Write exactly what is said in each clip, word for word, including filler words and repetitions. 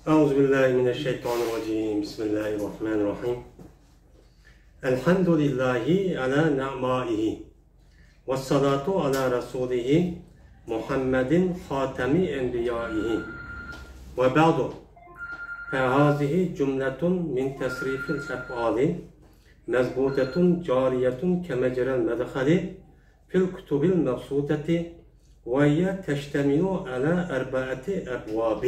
أعوذ بالله من الشيطان الرجيم. بسم الله الرحمن الرحيم. الحمد لله على نعمائه. والصلاة على رسوله محمد خاتم أنبيائه. وبعد، فهذه جملة من تصريف الأفعال مثبوتة جارية كمجرى المدخل في الكتب المبسوطة، وهي تشتمل على أربعة أبواب.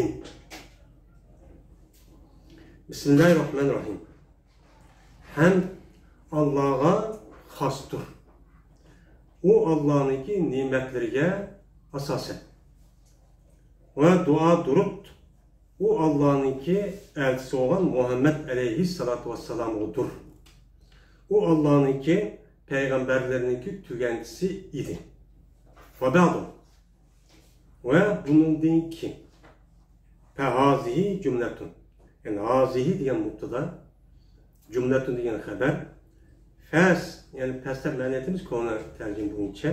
بسم الله الرحمن الرحيم. ھەم ئاللاغا خاستۇر. ئۇ ئاللانىڭكى نېمەتلىرىگە ئاساسەن. ۋە دۇئا دۇرۇت ئۇ ئاللانىڭكى ئەلچىسى بولغان مۇھەممەد ئەلەيھىسسالاتۇ ۋەسسالامغىدۇر. ئۇ ئاللانىڭكى پەيغەمبەرلىرىنىڭكى تۈگەنچىسى ئىدى. ۋەبەئدۇ. ۋە بۇنىڭدىن كېيىن. فهذه جملة. يەنى ھازىھى دېگەن مۇبتادا، جۈملەتۇن دېگەن خەبەر. فەس، يەنى پەس دەپ مەنە ئېيتىمىز كونا تەرجىمە بويىچە.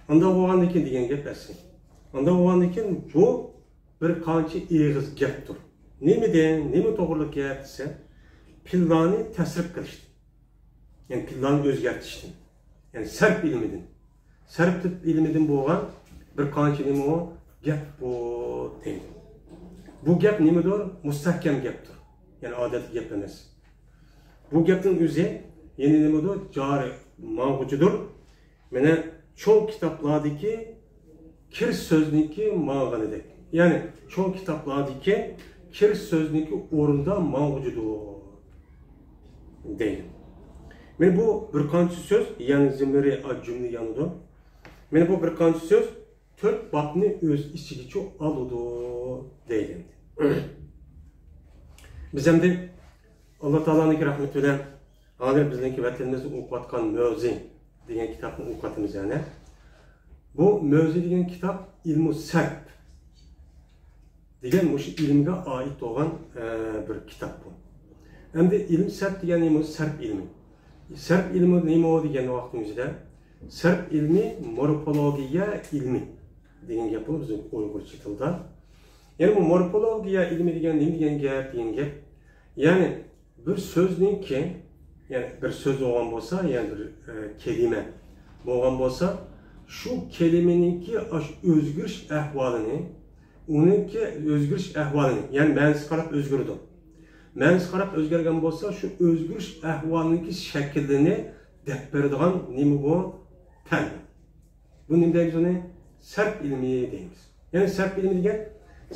ئانداق بولغاندىن كېيىن دېگەن گەپ ئەسلى. ئانداق بولغاندىن كېيىن بۇ بىر قانچە ئېغىز گەپتۇر. نېمىدىن، نېمە توغرىلىق گەپ دېسە، پىللانى تەسرىپ قىلىشتىن. يەنى پىللانى ئۆزگەرتىشتىن. يەنى سەرپ ئىلمىدىن. سەرپ ئىلمىدىن بولغان بىر قانچە نېمە ئۇ؟ گەپ بۇ دەيدۇ. بۇ گەپ نېمىدۇر؟ مۇستەھكەم گەپتۇر. يەنى ئادەتتىكى گەپ ئەمەس. بۇ گەپنىڭ ئۆزى يەنە نېمىدۇر؟ جارى ماڭغۇچىدۇر. مانا چوڭ كىتابلاردىكى كىر سۆزنىڭكى ماڭغىنىدەك. يەنى چوڭ كىتابلاردىكى كىر سۆزنىڭكى ئورنىدا ماڭغۇچىدۇر دەيدۇ. مانا بۇ بىر قانچە سۆز، يەنى زىممىرى جۈملە يانىدۇ. مانا بۇ بىر قانچە سۆز تۆت بابنى ئۆز ئىچىگىچە ئالىدۇ دەيدۇ. بىز ئەمدى ئاللا تائالانىڭكى رەھمىتى بىلەن ھازىر بىزنىڭكى ۋەتىنىمىزدە ئوقۇۋاتقان مۆزى دېگەن كىتابنى ئوقۇۋاتىمىز يەنە. بۇ مۆزى دېگەن كىتاب ئىلمۇ سەرپ دېگەن مۇشۇ ئىلىمگە ئائىت بولغان، ئە، بىر كىتاب بۇ. ئەمدى ئىلىم سەرپ دېگەن نېمە؟ سەرپ ئىلمى. سەرپ ئىلمى نېمە دېگەن ۋاقىتنىڭ ئۆزىدە؟ سەرپ ئىلمى مورفولوگىيە ئىلمى دېگەن گەپ بۇ بىزنىڭ ئۇيغۇرچە تىلدا. يەنى بۇ مورفولوگىيە ئىلمى دېگەن نېمە دېگەن گەپ دېگەن گەپ؟ يەنى بىر سۆزنىڭكى، يەنى بىر سۆز بولغان بولسا، يەنى بىر، ئە، كەلىمە بولغان بولسا، شۇ كەلىمىنىڭكى ئاشۇ ئۆزگىرىش ئەھۋالىنى، ئۇنىڭكى ئۆزگىرىش ئەھۋالىنى، يەنى مەنىسىگە قاراپ ئۆزگىرىدۇ. مەنىسىگە قاراپ ئۆزگەرگەن بولسا، شۇ ئۆزگىرىش ئەھۋالىنىڭكى شەكلىنى دەپ بېرىدىغان نېمە بۇ؟ پەن. بۇ نېمە دەيمىز ئۇنى؟ سەرپ ئىلمى دەيمىز. يەنى سەرپ ئىلمى دېگەن،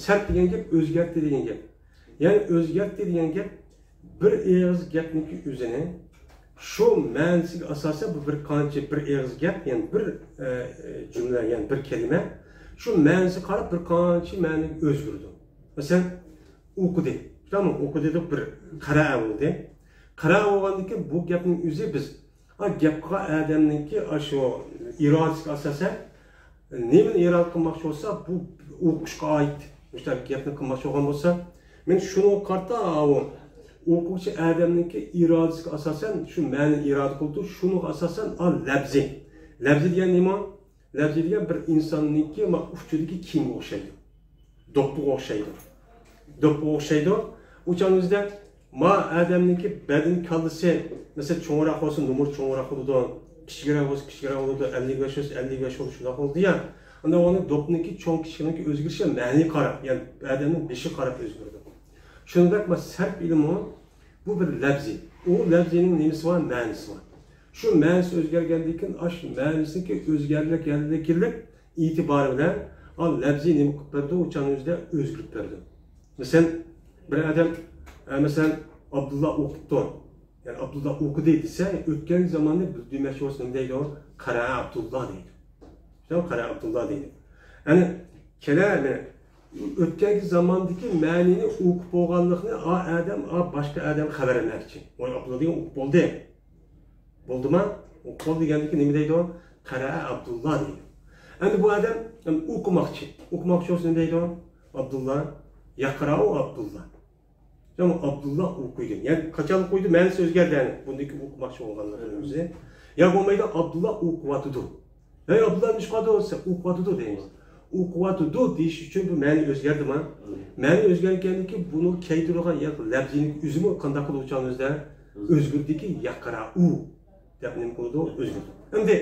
سەرپ دېگەن گەپ ئۆزگەرتتى دېگەن گەپ. يەنى ئۆزگەرتتى دېگەن گەپ بىر ئېغىز گەپنىڭكى ئۆزىنى شۇ مەنىسىگە ئاساسەن بۇ بىر قانچە بىر ئېغىز گەپ، يەنى بىر، ئە، جۈملە، يەنى بىر كەلىمە شۇ مەنىسىگە قاراپ بىر قانچە مەنىگە ئۆزگىرىدۇ. مەسىلەن، ئوقۇدى. تامام، ئوقۇدى دەپ بىر قەرەئە بولدى. قەرەئە بولغاندىن كېيىن بۇ گەپنىڭ ئۆزى بىز، ئا، گەپ قىلغان ئادەمنىڭكى ئاشۇ ئىرادىسىگە ئاساسەن نېمىنى ئىرادە قىلماقچى بولسا، بۇ ئوقۇشقا ئائىت مۇشۇنداق گەپنى قىلماقچى بولغان بولسا، مەن شۇنىڭغا قارىتا ئاۋۇ ئوقۇغۇچى ئادەمنىڭكى ئىرادىسىگە ئاساسەن شۇ مەنىنى ئىرادە قىلىدۇ، شۇنىڭغا ئاساسەن ئا لەپزى. لەپزى دېگەن نېمە؟ لەپزى دېگەن بىر ئىنساننىڭكى ما ئۇچىدىكى كىيىمگە ئوخشايدۇ. دوپپىغا ئوخشايدۇ. دوپپىغا ئوخشايدۇ. ئۇ چاغنىڭ ئۆزىدە ما ئادەمنىڭكى بەدەن كاللىسى، مەسىلەن، چوڭراق بولسا، نومۇر چوڭراق بولىدۇ. كىچىكرەك بولسا، كىچىكرەك بولىدۇ. ئەللىك بەش بولسا، ئەللىك بەش بولىدۇ. شۇنداق بولىدۇ يا. ئاندىن ئۇنىڭ دوپپىنىڭكى چوڭ كىچىكلىكى ئۆزگىرىشى مەنىگە قاراپ، يەنى ئادەمنىڭ بېشىغا قاراپ ئۆزگىرىدۇ. شۇنىڭدەك ما سەرپ ئىلمى بۇ بىر لەپزى. ئۇ لەپزىنىڭ نېمىسى بار؟ مەنىسى بار. شۇ مەنىسى ئۆزگەرگەندىن كېيىن، ئاشۇ مەنىسىنىڭكى ئۆزگەرگەنلىكى ئېتىبارى بىلەن، ئا، لەپزى نېمە قىلىپ بېرىدۇ؟ ئۇ چاغنىڭ ئۆزىدە ئۆزگىرىپ بېرىدۇ. مەسىلەن، بىر ئادەم، ئە، مەسىلەن، ئابدۇللا ئوقۇپتۇ. يەنى ئابدۇللا ئوقۇدى دېسە، ئۆتكەن زاماننى بىز دېمەكچى بولسا نېمە دەيدۇ؟ قەرەئە ئابدۇللا دەيدۇ. شۇ قەرەئە ئابدۇللا دەيدۇ. يەنى كېلەر، مانا ئۆتكەنكى زاماندىكى مەنىنى ئوقۇپ بولغانلىقىنى ئا ئادەم، ئا باشقا ئادەم خەۋەر بەرمەكچى. ۋاي ئابدۇللا دېگەن ئوقۇپ بولدى. بولدىما؟ ئوقۇپ بولدى دېگەندىكى نېمە دەيدۇ؟ قەرەئە ئابدۇللا دەيدۇ. ئەمدى بۇ ئادەم ئوقۇماقچى. ئوقۇماقچى بولسا نېمە دەيدۇ؟ ئابدۇللا. يەقرەئۇ ئابدۇللا. يەنى ئابدۇللا ئوقۇيدۇ. يەنى قاچان ئوقۇيدۇ؟ مەنىسى ئۆزگەردى يەنى. بۇندىكى ئوقۇماقچى بولغانلىقىنىڭ ئۆزى. يا بولمايدۇ، ئابدۇللا ئوقۇۋاتىدۇ. ھەي، ئابدۇللا نېمە ئىش قىلىۋاتىدۇ دېسە، ئوقۇۋاتىدۇ دەيمىز. ئوقۇۋاتىدۇ دېيىش ئۈچۈن بۇ مەنە ئۆزگەردىمۇ؟ مەنە ئۆزگەرگەندىن كېيىن بۇنى كەلتۈرىدىغان ياكى لەپزىنىڭ ئۆزىمۇ قانداق قىلىدۇ ئۇ چاغنىڭ ئۆزىدە؟ ئۆزگىرىدىكى يەقرەئۇ دەپ نېمە قىلىدۇ؟ ئۆزگىرىدۇ. ئەمدى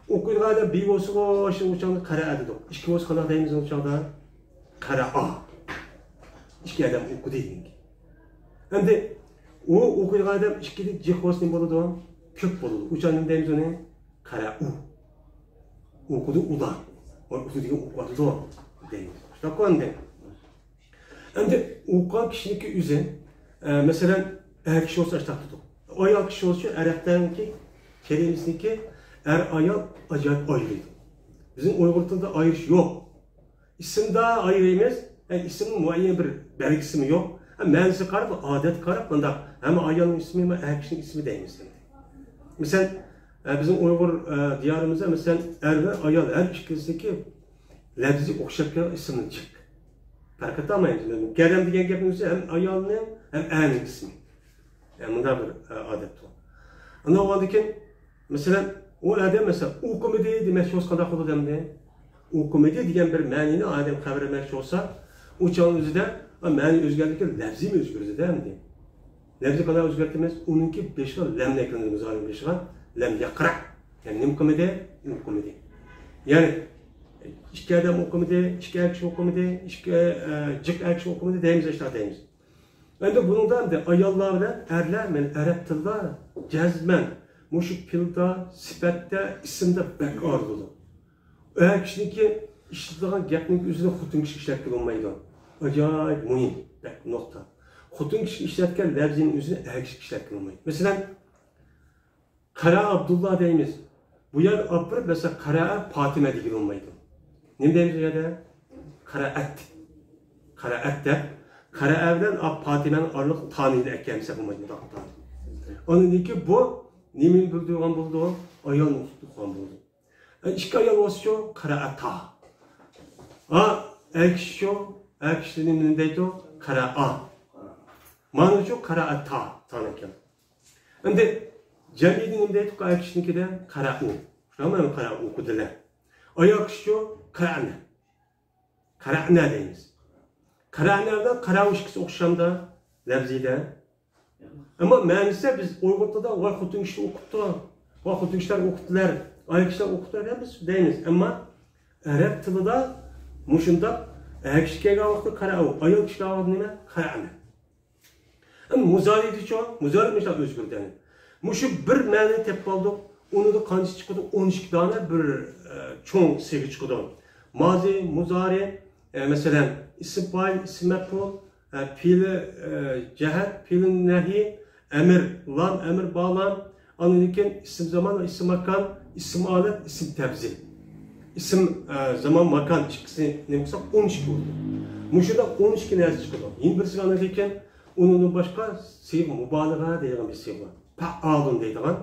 ئوقۇيدىغان ئادەم بىر بولسىغۇ، ئۇ چاغدا قەرەئە دېدۇق. ئىككى بولسا قانداق دەيمىز ئۇ چاغدا؟ قەرەئا. ئىككى ئادەم ئوقۇدى دېگەن گەپ. ئەمدى ئۇ ئوقۇيدىغان ئادەم ئىككىدىن جىق بولسا نېمە بولىدۇ؟ كۆپ بولىدۇ. ئۇ چاغدا نېمە دەيمىز ئۇنى؟ قەرەئۇ. ئوقۇدى ئۇلار. ئۇ دېگەن ئوقۇۋاتىدۇ دەيمىز. شۇنداققۇ ئەمدى. ئەمدى ئوقۇغان كىشىنىڭكى ئۆزى، ئە، مەسىلەن، ئەر كىشى بولسا ئاشتاق تۇتۇق. ئايال كىشى بولسا ئەرەبلەرنىڭكى كەلىمىسىنىڭكى ئەر ئايال ئاجايىپ ئايرىيدۇ. بىزنىڭ ئۇيغۇر تىلىدا ئايرىش يوق. ئىسىمدا ئايرىيمىز. ئە، ئىسىمنىڭ مۇئەييەن بىر بەلگىسىمۇ يوق. ئە، مەنىسىگە قاراپ، ئادەتكە قاراپ مۇنداق ھەممە ئايالنىڭ ئىسمى، ھەممە ئەر كىشىنىڭ ئىسمى دەيمىز. مەسىلەن، ئە، بىزنىڭ ئۇيغۇر، ئە، دىيارىمىزدا، مەسىلەن، ئەر ۋە ئايال ھەر ئىككىلىسىنىڭكى لەپزى ئوخشاپ كېلىدۇ، ئىسىمنى جىق. پەرق ئېتالمايمىز. مۇكەررەم دېگەن گەپنىڭ ئۆزى ھەم ئايالنىڭ، ھەم ئەرنىڭ ئىسمى. ئە، مۇنداق بىر، ئە، ئادەت بار. ئاندىن بولغاندىن كېيىن، مەسىلەن، ئۇ ئادەم، مەسىلەن، ئوقۇمىدى دېمەكچى بولسا قانداق بولىدۇ ئەمدى؟ ئوقۇمىدى دېگەن بىر مەنىنى ئادەم خەۋەر بەرمەكچى بولسا، ئۇ چاغنىڭ ئۆزىدە، ئا، مەنە ئۆزگەردىكى لەپزىمۇ ئۆزگىرىدۇ-دە ئەمدى. لەپزى قانداق ئۆزگەرتىمىز؟ ئۇنىڭكى بېشىغا لەم ئەكلىنىدۇ، مۇزارىنىڭ بېشىغا لەم يەقرەئ. يەنى نېمە قىلمىدى؟ ئوقۇمىدى. يەنى ئىككى ئادەم ئوقۇمىدى، ئىككى ئەر كىشى ئوقۇمىدى، ئىككى، ئە، جىق ئەر كىشى ئوقۇمىدى دەيمىز، ئاشۇنداق دەيمىز. ئەمدى بۇنىڭدا ئەمدى ئاياللار بىلەن ئەرلەر، مەن ئەرەب تىلىدا جەزمەن مۇشۇ پېئىلدا، سۈپەتتە، ئىسىمدا بەك ئايرىلىدۇ. ئەر كىشىنىڭكى ئىشلىتىدىغان گەپنىڭ ئۆزىنى خوتۇن كىشى ئىشلەتكىلى بولمايدۇ. ئاجايىپ مۇھىم بەك نۇقتا. خوتۇن كىشى ئىشلەتكەن لەپزىنىڭ ئۆزىنى ئەر كىشى ئىشلەتكىلى بولمايدۇ. مەسىلەن، قەرەئە ئابدۇللا دەيمىز. بۇ يەر ئاپىرىپ، مەسىلەن، قەرەئە پاتىمە دېگىلى بولمايدۇ. نېمە دەيمىز ئۇ يەردە؟ قەرەئەت. قەرەئەت دەپ، قەرەئە بىلەن ئا-، پاتىمەنىڭ ئارىلىق تانىنى ئەكەلمىسە بولمايدۇ، مۇنداق تانى. ئاندىن كېيىن بۇ نېمىنى بىلدۈرگەن بولىدۇ؟ ئايالنى ئۇقتۇرغان بولىدۇ. ئە، ئىككى ئايال بولسىچۇ؟ قەرەئەتا. ھا، ئەر كىشىچۇ؟ ئەر كىشىنى نېمە دەيدۇ؟ قەرەئا. مانىچۇ؟ قەرەئەتا. تان ئىكەن. ئەمدى جەمئىيدە نېمە دەيدۇ؟ ئەر كىشىنىڭكىدە قەرەئۇ. شۇنداقمۇ؟ قەرەئۇ ئوقۇدىلە. ئايال كىشىچۇ؟ قەرەئنە. قەرەئنە دەيمىز. قەرەئنە بىلەن قەرەئۇ ئىككىسى ئوخشامدا لەپزىدە؟ ئەمما مەنىسى بىز ئۇيغۇر تىلىدا ۋاي خوتۇن كىشى ئوقۇپتۇ، ۋاي خوتۇن كىشىلەر ئوقۇپتىلەر، ئايال كىشىلەر ئوقۇپتۇلار دەپ بىز دەيمىز. ئەمما ئەرەب تىلىدا مۇشۇنداق ئەر كىشى كەلگەن ۋاقىتتا قەرەئۇ، ئايال كىشى كەلگەن ۋاقىتتا نېمە؟ قەرەئنە. ئەمما مۇزارىدىچۇ؟ مۇزارى مۇشۇنداق ئۆزگىرىدۇ. مۇشۇ بىر مەنىنى تېپىپ ئالدۇق. ئۇنىڭدا قانچە چىقىدۇ؟ ئون ئىككى دانە بىر، ئە، چوڭ سىيغا چىقىدۇ. مازى، مۇزارى، ئە، مەسىلەن، ئىسىم پائىل، ئىسىم مەپئۇل، ئە، پېئىلى، ئە، جەھەت، پېئىلى نەھيى، ئەمىر، لام، ئەمىر، بالام، ئاندىن كېيىن ئىسىم زامان ۋە ئىسىم ماكان، ئىسىم ھالەت، ئىسىم تەبزىم. ئىسىم، ئە، زامان، ماكان ئىككىسىنى نېمە قىلساق، ئون ئىككى بولىدۇ. مۇشۇنداق ئون ئىككى نەرسە چىقىدۇ. يەنە بىرسىگە ئاندىن كېيىن ئۇنىڭدىن باشقا سىيغە مۇبالىغە دەيدىغان بىر سىيغا بار. پەئالۇن دەيدىغان.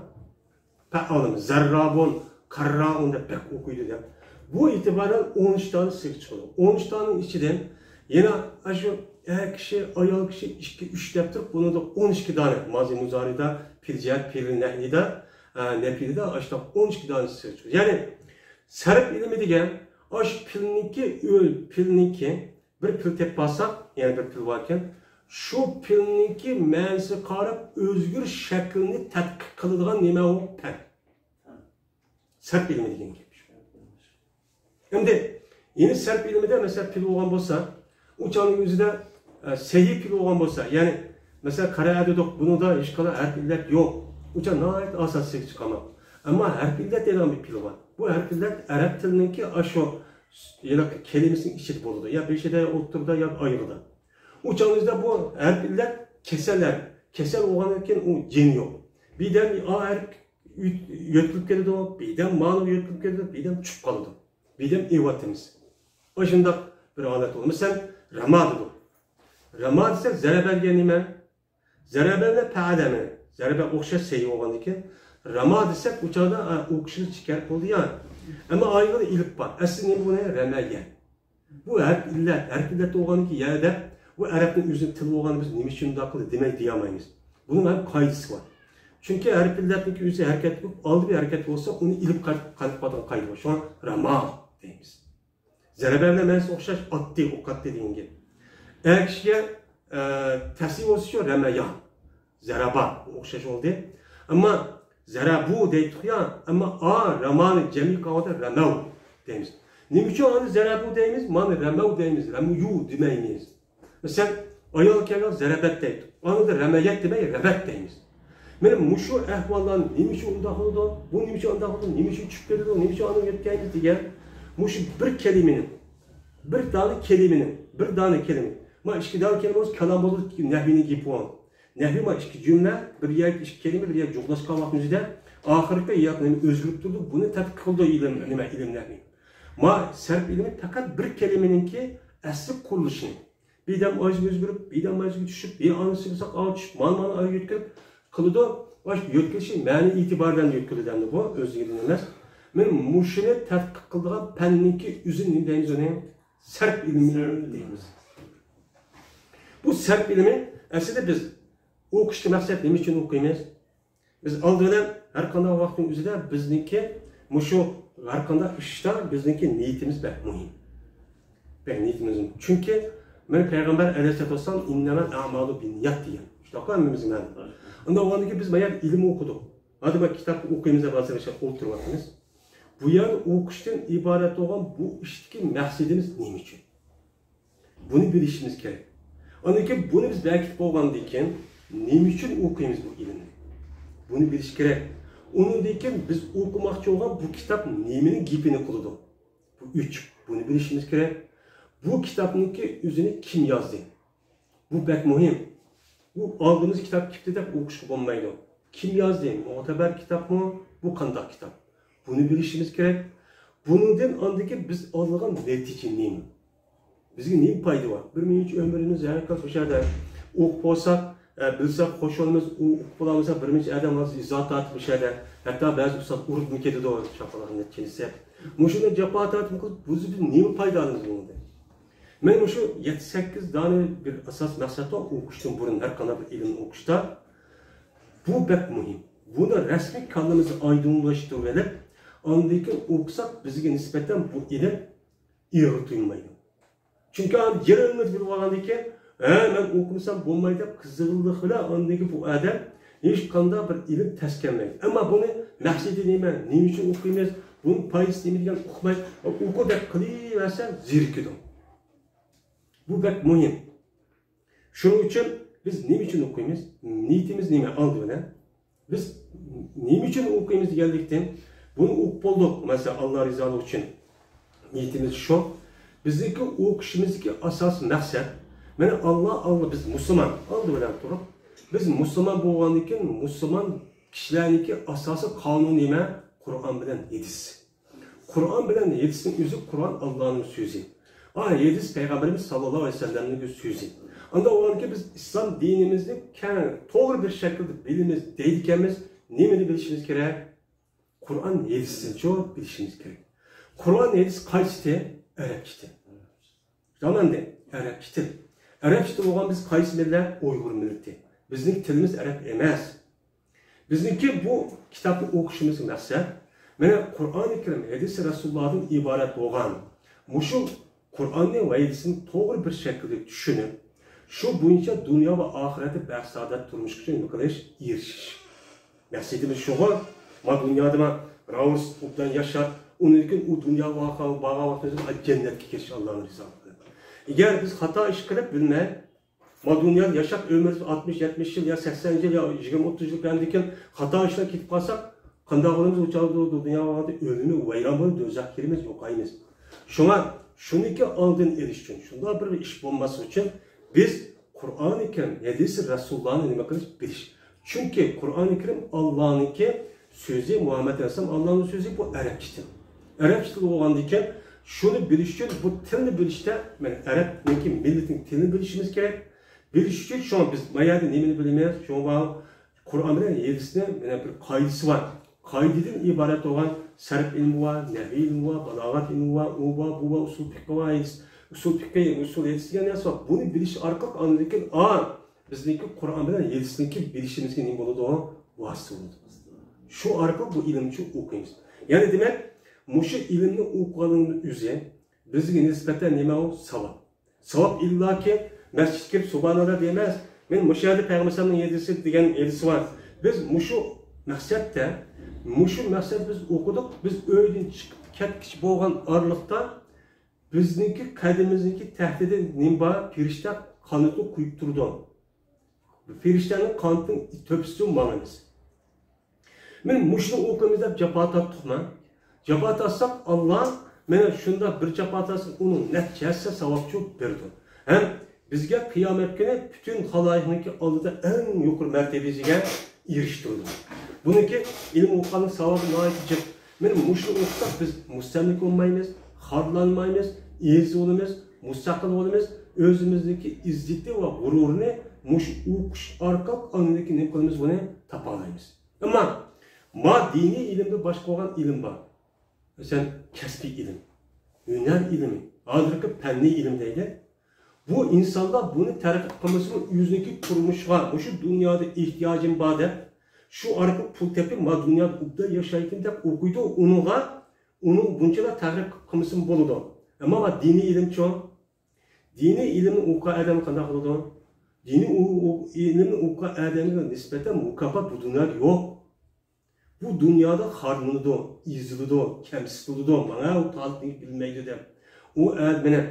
پەئالۇن، زەررابۇن، قاررائۇن دەپ بەك ئوقۇيدۇ دەپ. بۇ ئېتىبارەن ئون ئۈچ دانە سىيغا چىقىدۇ. ئون ئۈچ دانىنىڭ ئىچىدىن يەنە ئاشۇ ئەر كىشى، ئايال كىشى، ئىككى، ئۈچ دەپ تۇرۇپ، بۇنىڭدا ئون ئىككى دانە، مازى مۇزارىدا، پېئىل جەھەت، پېئىل نەھيىدا، ئە، نەپيىدا ئاشۇنداق ئون ئىككى دانە سىيغا چىقىدۇ. يەنى سەرپ ئىلمى دېگەن ئاشۇ پېئىلنىڭكى، ئۆل پېئىلنىڭكى بىر پېئىل تېپىپ بارساق، يەنە بىر پېئىل باركەن، شۇ پېئىلنىڭكى مەنىسىگە قاراپ ئۆزگىرىش شەكلىنى تەتقىق قىلىدىغان نېمە ئۇ؟ پەن. سەرپ ئىلمى دېگەن گەپ شۇ. ئەمدى يەنە سەرپ ئىلمىدە، مەسىلەن، پېئىل بولغان بولسا، ئۇ چاغنىڭ ئۆزىدە، ئە، سەھىھ پېئىل بولغان بولسا، يەنى، مەسىلەن، قەرەئە دېدۇق، بۇنىڭدا ھېچقانداق ھەرپ ئىللەت يوق. ئۇ چاغ ناھايىتى ئاساسىي چىقارماق. ئەمما ھەرپ ئىللەت دەيدىغان بىر پېئىل بار. بۇ ھەرپ ئىللەت ئەرەب تىلىنىڭكى ئاشۇ ھېلىقى كەلىمىسىنىڭ ئىچىدە بولىدۇ. يا بېشىدا، يا ئوتتۇرىدا، يا ئايىغىدا. ئۇ چاغنىڭ ئۆزىدە بۇ ھەرپ ئىللەت كېسەل ھەرپ. كېسەل بولغاندىن كېيىن ئۇ جېنى يوق. بىردەم ئا ھەرپ يۆتكىلىپ كېلىدۇ، بىردەم مانىغا يۆتكىلىپ كېلىدۇ، بىردەم چۈشۈپ قالىدۇ. بىردەم ئېۋاتىمىز. ئاشۇنداق بىر ھالەت بولىدۇ. مەسىلەن، راما دېدۇق. راما دېسەك، زەرەبە دېگەن نېمە؟ زەرەبە بىلەن پەئەلە مەن. زەرەبە ئوخشاش سەھىھ بولغاندىكىن، راما دېسەك، ئۇ چاغدا، ئا، ئۇ كىشىنى چىكەر قىلدى يا. ئەمما ئايىغىدا ئېلىپ بار. ئەسلى نېمە بۇنى؟ رەمەيە. بۇ ھەرپ ئىللەت، ھەرپ ئىللەت بولغاندىكىن يە دەپ، بۇ ئەرەبنىڭ ئۆزىنىڭ تىلى بولغاندا بىز نېمە ئۈچۈن مۇنداق قىلدى دېمەي دېيەلمەيمىز. بۇنىڭ ھەم قائىدىسى بار. چۈنكى ھەرپىلەرنىڭكى ئۆزى ھەرىكەتتە بولۇپ، ئالدى بىر ھەرىكەت بولسا، ئۇنى ئېلىپ قايتىپ، قايتىپ قالىدىغان قائىدە بار. شۇڭا رەما دەيمىز. زەرەبە بىلەن مەنىسى ئوخشاش، ئاتتى، ئوق ئاتتى دېگەن گەپ. ئەر كىشىگە، ئە، تەسنىيە بولسىچۇ، رەمەيا. زەرەبا، ئوخشاش بولدى. ئەمما زەرەبۇ دەيتتۇق يا، ئەمما ئا، رەمانى جەمئىي قىلغاندا رەمەۋ دەيمىز. نېمە ئۈچۈن ئانى زەرەبۇ دەيمىز، مانى رەمەۋ دەيمىز، رەمۇيۇ دېمەيمىز؟ مەسىلەن، ئايال كەلگەن زەرەبەت دەيدۇ. ئانىدا رەمەيەت دېمەي، رەبەت دەيمىز. مانا مۇشۇ ئەھۋاللار نېمە ئۈچۈن ئۇنداق بولىدۇ؟ بۇ نېمە ئۈچۈن ئۇنداق بولىدۇ؟ نېمە ئۈچۈن چۈشۈپ كېتىدۇ؟ نېمە ئۈچۈن ئانىغا يۆتكەيمىز دېگەن مۇشۇ بىر كەلىمىنىڭ، بىر دانە كەلىمىنىڭ، بىر دانە كەلىمە. ما ئىككى دانە كەلىمە بولسا كالام بولىدۇ، نەھۋىنىڭ گېپى بولغان. نەھۋى ما ئىككى جۈملە، بىر يەرگە ئىككى كەلىمە، بىر يەرگە جۇغلاشقان ۋاقىتنىڭ ئۆزىدە ئاخىرقى ياق نېمە ئۆزگىرىپ تۇرىدۇ، بۇنى تەتقىق قىلىدۇ ئىلىم، نېمە، ئىلىم نەھۋى. ما سەرپ ئىلمى پەقەت بىر كەلىمىنىڭكى ئەسلى قۇرۇلۇشىنى، بىردەم ئايزىگە ئۆزگىرىپ، بىردەم ئايزىگە چۈشۈپ، بىر ئانىسى بولسا ئاغا چۈشۈپ، مانا مانا ئاغا يۆتكىلىپ قىلىدۇ. ۋە شۇ يۆتكىلىشى مەنىي ئېتىبار بىلەن يۆتكىلىدۇ ئەمدى بۇ، ئۆزلۈكىدىن ئەمەس. مانا مۇشۇنى تەتقىق قىلىدىغان پەننىڭكى ئۆزىنى نېمە دەيمىز ئۇنى؟ سەرپ ئىلمى دەيمىز. بۇ سەرپ ئىلمى ئەسلىدە بىز ئوقۇشتا مەقسەت نېمە ئۈچۈن ئوقۇيمىز؟ بىز ئالدى بىلەن ھەر قانداق ۋاقىتنىڭ ئۆزىدە بىزنىڭكى مۇشۇ ھەر قانداق ئىشتا بىزنىڭكى نىيىتىمىز بەك مۇھىم. بەك نىيىتىمىز مۇھىم. چۈنكى مانا پەيغەمبەر ئەلەيھىسسالاتۇ ۋەسسالام، «ئىننەمەل ئەمالۇ بىننىيات» دېگەن. شۇنداققۇ ھەممىمىزگە مەلۇم. ئۇنداق بولغاندىكىن بىز ما يەردە ئىلىم ئوقۇدۇق. ھازىر بىر كىتاب ئوقۇيمىز دەپ ھازىر ئولتۇرۇۋاتىمىز. بۇ يەردە ئوقۇشتىن ئىبارەت بولغان بۇ ئىشتىكى مەقسىتىمىز نېمە ئۈچۈن؟ بۇنى بىلىشىمىز كېرەك. ئاندىن كېيىن بۇنى بىز بەكىتىپ بولغاندىن كېيىن نېمە ئۈچۈن ئوقۇيمىز بۇ ئىلىمنى؟ بۇنى بىلىش كېرەك. ئۇنىڭدىن كېيىن بىز ئوقۇماقچى بولغان بۇ كىتاب نېمىنىڭ گېپىنى قىلىدۇ؟ بۇ ئۈچ. بۇنى بىلىشىمىز كېرەك. بۇ كىتابنىڭكى ئۆزىنى كىم يازدى؟ بۇ بەك مۇھىم. بۇ ئالدىمىز كىتاب كېتىپتۇ دەپ ئوقۇشقا بولمايدۇ. كىم يازدى؟ مۇتەبەر كىتابمۇ؟ بۇ قانداق كىتاب؟ بۇنى بىلىشىمىز كېرەك. بۇنىڭدىن ئاندىكى بىز ئالىدىغان نەتىجە نېمە؟ بىزگە نېمە پايدا بار؟ بىر مىنۇت ئۆمرىمىز ھەر كاس مۇشۇ يەردە ئوقۇپ بولساق، ئە، بىلسەك خوش بولىمىز، ئۇ ئوقۇپ بولالمىسا بىر نەچچە ئادەم ھازىر ئىزا تارتىپ مۇشۇ يەردە. ھەتتا بەزى ئۇستاز ئۇرۇپمۇ كېتىدۇ، شاپىلاق نەچچىنچىسى. مۇشۇنداق جاپا تارتىپ بىز، بىز نېمە پايدا ئالىمىز بۇنىڭدىن؟ مانا مۇشۇ يەتتە سەككىز دانە بىر ئاساس مەقسەت بار ئوقۇشتىن بۇرۇن، ھەر قانداق بىر ئىلىمنى ئوقۇشتا. بۇ بەك مۇھىم. بۇنى رەسمىي كاللىمىزدا ئايدىڭلاشتۇرۇۋېلىپ، ئاندىن كېيىن ئوقۇساق بىزگە نىسبەتەن بۇ ئىلىم ئېغىر تۇيۇلمايدۇ. چۈنكى ئاندىن يېرىم ئۈمىد بىلىپ ئالغاندىن كېيىن، ھە، مەن ئوقۇمىسام بولمايدۇ دەپ قىزغىنلىق بىلەن ئاندىن كېيىن بۇ ئادەم ھېچقانداق بىر ئىلىم تەسكەنمەيدۇ. ئەمما بۇنى مەقسىتى نېمە، نېمە ئۈچۈن ئوقۇيمىز، بۇنىڭ پايدىسى نېمە دېگەننى ئۇقماي، ئوقۇ دەپ قىلىۋەرسە زېرىكىدۇ. بۇ بەك مۇھىم. شۇنىڭ ئۈچۈن بىز نېمە ئۈچۈن ئوقۇيمىز؟ نىيىتىمىز نېمە ئالدى بىلەن؟ بىز نېمە ئۈچۈن ئوقۇيمىز دېگەنلىكتىن، بۇنى ئوقۇپ بولدۇق، مەسىلەن، ئاللا رىزالىقى ئۈچۈن. نىيىتىمىز شۇ. بىزنىڭكى ئوقۇشىمىزدىكى ئاساسىي مەقسەت، مانا، ئاللا، ئاللا، بىز مۇسۇلمان، ئالدى بىلەن تۇرۇپ، بىز مۇسۇلمان بولغاندىن كېيىن، مۇسۇلمان كىشىلەرنىڭكى ئاساسىي قانۇنى نېمە؟ قۇرئان بىلەن ھەدىس. قۇرئان بىلەن ھەدىسنىڭ ئۆزى، قۇرئان ئاللانىڭ سۆزى. ئا، ھەدىس پەيغەمبىرىمىز ساللاللاھۇ ئەلەيھى ۋەسەللەمنىڭ سۆزى. ئانداق بولغاندىكىن بىز ئىسلام دىنىمىزنى كەڭ، توغرا بىر شەكىلدە بىلىمىز دەيدىكەنمىز، نېمىنى بىلىشىمىز كېرەك؟ قۇرئان ھەدىسنىچۇ بىلىشىمىز كېرەك. قۇرئان ھەدىس قايسى تىل؟ ئەرەبچە تىل. تامامدى، ئەرەبچە تىل. ئەرەبچە تىل بولغان بىز قايسى مىللەت؟ ئۇيغۇر مىللىتى. بىزنىڭ تىلىمىز ئەرەب ئەمەس. بىزنىڭكى بۇ كىتابنى ئوقۇشىمىزدىكى مەقسەت، مانا، قۇرئانى كەرىم، ھەدىسى رەسۇلۇللادىن ئىبارەت بولغان مۇشۇ قۇرئاننى ۋە ھەدىسنى توغرا بىر شەكىلدە چۈشىنىپ، شۇ بويىچە دۇنيا ۋە ئاخىرەتتە بەخت-سائادەت تۇرمۇشقا نېمە قىلىش، ئېرىشىش. مەقسىتىمىز شۇغۇ، ما دۇنيادا ما راۋۇرۇس ئوبدان ياشاپ، ئۇنىڭدىن كېيىن ئۇ دۇنياغا بارغان ۋاقتىمىزدا جەننەتكە كىرىش، ئاللانىڭ رىزالىقى بىلەن. ئەگەر بىز خاتا ئىش قىلىپ بىلمەي، ما دۇنيادا ياشاپ، ئۆمرىمىز ئاتمىش، يەتمىش يىل يا سەكسەن يىل يا يىگىرمە، ئوتتۇز يىل كەمدىكىن خاتا ئىشلار كېتىپ قالساق، قانداق بولىمىز؟ ئۇ چاغدا دۇنيا ۋاقتى ئۆلۈمى ۋەيران بولۇپ، دوزاخقا كىرىمىز، يوقايمىز. شۇڭا شۇنىڭكى ئالدىنى ئېلىش ئۈچۈن، شۇنداق بىر ئىش بولماسلىق ئۈچۈن بىز قۇرئانى كەرىم، ھەدىسى رەسۇلۇللانى نېمە قىلىش؟ بىلىش. چۈنكى قۇرئانى كەرىم ئاللانىڭكى سۆزى، مۇھەممەد ئەلەيھىسسالام ئاللانىڭ سۆزى، بۇ ئەرەبچە تىل. ئەرەبچە تىل بولغاندىكىن، شۇنى بىلىش ئۈچۈن بۇ تىلنى بىلىشتە، مانا، ئەرەبنىڭكى مىللىتىنىڭ تىلىنى بىلىشىمىز كېرەك. بىلىش ئۈچۈن شۇڭا بىز ما يەردە نېمىنى بىلىمىز؟ شۇڭا قۇرئان بىلەن ھەدىسنى، مانا، بىر قائىدىسى بار. قائىدىدىن ئىبارەت بولغان سەرپ ئىلمى بار، نەھۋى ئىلمى بار، بالاغەت ئىلمى بار، ئۇ بار، بۇ بار، ئۇسۇل پىقھى بار، ھەدىس، ئۇسۇل پىقھى، ئۇسۇل ھەدىس دېگەن نەرسە بار. بۇنى بىلىش ئارقىلىق ئاندىن كېيىن، ئا، بىزنىڭكى قۇرئان بىلەن ھەدىسنىڭكى بىلىشىمىزگە نېمە بولىدۇ؟ ۋاسىتە بولىدۇ. شۇ ئارقىلىق بۇ ئىلىمنى شۇ ئوقۇيمىز. يەنى دېمەك، مۇشۇ ئىلىمنى ئوقۇغاننىڭ ئۆزى بىزگە نىسبەتەن نېمە ئۇ؟ ساۋاب. ساۋاب ئىللاكى مەسچىتكە كىرىپ سۇبھاناللا دەيمىز. مەن مۇشۇ يەردە پەيغەمبەر ئەلەيھىسسالامنىڭ ھەدىسى دېگەن ھەدىسى بار. بىز مۇشۇ مەقسەتتە، مۇشۇ مەقسەت بىز ئوقۇدۇق، بىز ئۆيدىن چىقىپ كەتكىچە بولغان ئارىلىقتا بىزنىڭكى قەدىمىمىزنىڭكى تەھتىدە نېمە بار؟ پېرىشتە قانىتىنى قويۇپ تۇرىدۇ. پېرىشتەنىڭ قانىتىنىڭ تۆپىسىدىن ماڭىمىز. مەن مۇشۇنى ئوقۇيمىز دەپ جاپا تارتتۇقمۇ؟ جاپا تارتساق، ئاللا مانا شۇنداق بىر جاپا تارتساق، ئۇنىڭ نەچچە ھەسسە ساۋابچۇ بېرىدۇ. ھەم بىزگە قىيامەت كۈنى پۈتۈن خالايىقنىڭكى ئالدىدا ئەڭ يۇقىرى مەرتىۋىگە ئېرىشتۈرىدۇ. بۇنىڭكى ئىلىم ئوقۇغاننىڭ ساۋابى ناھايىتى جىق. مەن مۇشۇنى ئوقۇساق، بىز مۇستەملىكە بولمايمىز، خارلانمايمىز، ئېزىز بولىمىز، مۇستەقىل بولىمىز. ئۆزىمىزنىڭكى ئىززىتى ۋە غۇرۇرىنى مۇشۇ ئوقۇش ئارقىلىق ئاندىن كېيىن نېمە قىلىمىز، بۇنى تاپالايمىز. ئەمما ما دىنىي ئىلىمدىن باشقا بولغان ئىلىم بار. مەسىلەن، كەسپىي ئىلىم، ھۈنەر ئىلمى، ھازىرقى پەننىي ئىلىم دەيلى. بۇ ئىنسانلار بۇنى تەرەققىي قىلمىسىمۇ، ئۆزىنىڭكى تۇرمۇشىغا، مۇشۇ دۇنيادا ئېھتىياجىم بار دەپ، شۇ ئارقىلىق پۇل تېپىپ، ما دۇنيادا ئوبدان ياشايتتىم دەپ ئوقۇيدۇ. ئۇنىڭغا، ئۇنىڭ بۇنچىلا تەرەققىي قىلمىسىمۇ بولىدۇ. ئەمما ما دىنىي ئىلىمچۇ؟ دىنىي ئىلىمنى ئوقۇغان ئادەم قانداق قىلىدۇ؟ دىنىي ئو-، ئو-، ئىلىمنى ئوقۇغان ئادەمگە نىسبەتەن مۇكاپات بۇ دۇنيادا يوق. بۇ دۇنيادا خارلىنىدۇ، ئېزىلىدۇ، كەمسىتىلىدۇ، مانا ئۇ تالىپنى بىلمەيدۇ دەپ. ئۇ ئە-، مانا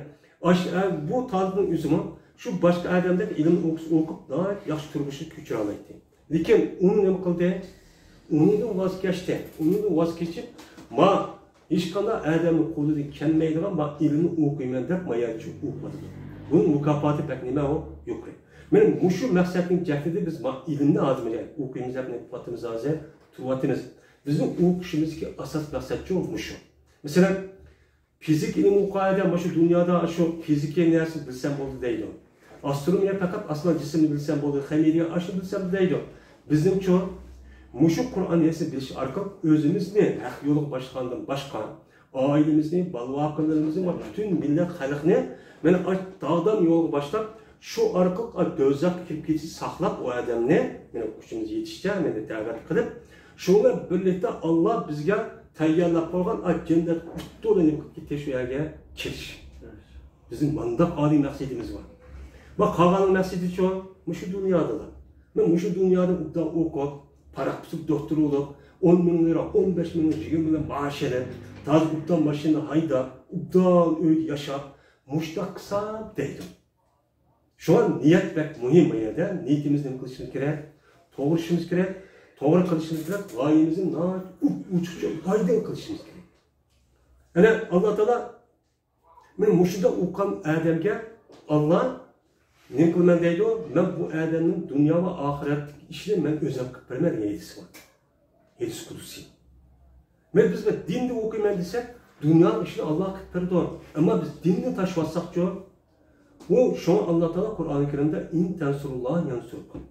ئاش-، ئە-، بۇ تالىپنىڭ ئۆزىمۇ شۇ باشقا ئادەمدەك ئىلىم ئوقۇس-، ئوقۇپ، ناھايىتى ياخشى تۇرمۇشنى كۆچۈرەلەيتتى. لېكىن ئۇنى نېمە قىلدى؟ ئۇنىڭدىن ۋاز كەچتى. ئۇنىڭدىن ۋاز كېچىپ، ما ھېچقانداق ئادەمنىڭ قولىدىن كەلمەيدىغان ما ئىلىمنى ئوقۇيمەن دەپ ما يەردە شۇ ئوقۇۋاتىدۇ. بۇنىڭ مۇكاپاتى بەك نېمە ئۇ؟ يۇقىرى. مانا مۇشۇ مەقسەتنىڭ جەھتىدە بىز ما ئىلىمنى ھازىر مانا ئوقۇيمىز دەپ نېمە قىلىۋاتىمىز ھازىر؟ تۇرۇۋاتىمىز. بىزنىڭ ئوقۇشىمىزدىكى ئاساس مەقسەتچۇ مۇشۇ. مەسىلەن، فىزىكا ئىلمى ئوقۇغان ئادەم مۇشۇ دۇنيادا شۇ فىزىكا نەرسىنى بىلسەم بولدى دەيدۇ. ئاسترونومىيە پەقەت ئاسمان جىسمىنى بىلسەم بولدى، خىمىيە ئاشۇنى بىلسەم دەيدۇ. بىزنىڭچۇ مۇشۇ قۇرئان ھەدىسنى بىلىش ئارقىلىق ئۆزىمىزنى ھەق يولغا باشلىغاندىن باشقا، ئائىلىمىزنى، بالا-ۋاقىلىرىمىزنى ۋە پۈتۈن مىللەت خەلقنى مانا ئاش داغدام يولغا باشلاپ، شۇ ئارقىلىق ئا دوزاخقا كىرىپ كېتىشنى ساقلاپ، ئۇ ئادەمنى مانا كۈچىمىز يېتىشىچە مانا دەۋەت قىلىپ، شۇ بىلەن بىرلىكتە ئاللا بىزگە تەييارلاپ قويغان ئا جەننەت ئوتلىرىنى كېتىش، شۇ يەرگە كېلىش. بىزنىڭ مانداق ئالىي مەقسىتىمىز بار. ۋە قالغاننىڭ مەقسىتىچۇ؟ مۇشۇ دۇنيادىلا. مەن مۇشۇ دۇنيادا ئوبدان ئوقۇپ، پاراق پۇتۇپ دوختۇر بولۇپ، ئون مىڭ لىرا، ئون بەش مىڭ لىرا، يىگىرمە مىڭ لىرا مائاش ئېلىپ، تازا ئوبدان ماشىنا ھايداپ، ئوبدان ئۆيدە ياشاپ، مۇشۇنداق قىلسام دەيدۇ. شۇڭا نىيەت بەك مۇھىم بۇ يەردە. نىيىتىمىزنى نېمە قىلىشىمىز كېرەك؟ توغرىشىمىز كېرەك. توغرا قىلىشىمىز كېرەك. غايىمىزنى ناھايىتى ئۇ-، ئوچۇقچە ئايدىڭ قىلىشىمىز كېرەك. ئەنە ئاللا تائالا مانا مۇشۇنداق ئوقۇغان ئادەمگە ئاللا نېمە قىلىمەن دەيدۇ؟ مەن بۇ ئادەمنىڭ دۇنيا ۋە ئاخىرەتتىكى ئىشىنى مەن ئۆزۈم قىلىپ بېرىمەن دېگەن ھەدىس بار. ھەدىس قۇدسىي. مەن بىز بىر دىننى ئوقۇيمەن دېسەك، دۇنيانىڭ ئىشىنى ئاللا قىلىپ بېرىدۇ. ئەمما بىز دىننى تاشلىۋاتساقچۇ؟ ئۇ شۇڭا ئاللا تائالا قۇرئانى كەرىمدە، «ئىن تەنسۇرۇللاھە يەنسۇركۇم.»